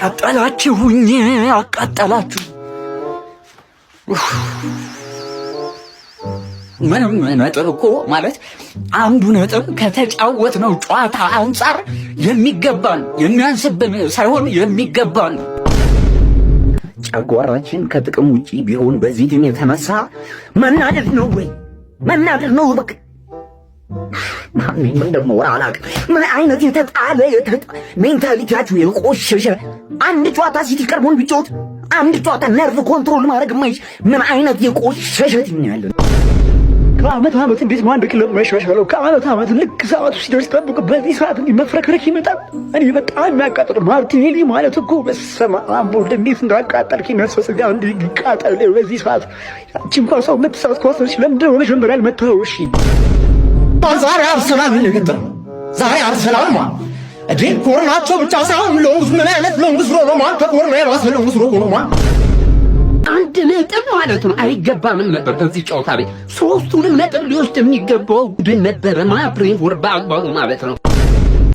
አቃጠላችሁኝ፣ አቃጠላችሁ። ምንም ነጥብ እኮ ማለት አንዱ ነጥብ ከተጫወትነው ጨዋታ አንጻር የሚገባን የሚያንስብን ሳይሆን የሚገባን። ጨጓራችን ከጥቅም ውጪ ቢሆን በዚህ team የተነሳ መናደድ ነው ወይ መናደድ ነው። በቃ ምን እንደማወራ አላውቅም። ምን አይነት የተጣለ mentality ያችሁ የቆሸሸ፣ አንድ ጨዋታ ሲቲ ቀርቦን ቢጫወት አንድ ጨዋታ nerve control ማድረግ የማይችል ምን አይነት የቆሸሸ team ነው ያለን? ከአመት አመት እንዴት ነው አንድ ክለብ መሻሻለው? ከአመት አመት ልክ ሰዓቱ ሲደርስ ጠብቆ በዚህ ሰዓት እንዲህ መፍረክረክ ይመጣል። እኔ በጣም የሚያቃጥል ማርቲኔሊ ማለት እኮ በስመ አብ ወልድ፣ እንዴት እንዳቃጠልከኝ ነፍሰ ስጋ እንዲህ ይቃጠል። በዚህ ሰዓት ያቺ እንኳን ሰው የምትሰዓት ኳስ ነች። ለምንድን ነው መጀመሪያ ያልመታኸው? እሺ። ዛሬ አርሰናል ነው የገጠመው። ዛሬ አርሰናል ማለት እንዴ ኮርናቸው ብቻ ሳይሆን long ምን አይነት long throw ነው ማለት፣ ከ corner የባሰ long throw ነው ማለት። አንድ ነጥብ ማለት ነው አይገባምም ነበር። በዚህ ጨዋታ ላይ ሶስቱንም ነጥብ ሊወስድ የሚገባው ቡድን ነበረ። ማ ብሬንትፎርድ በአግባቡ ማለት ነው።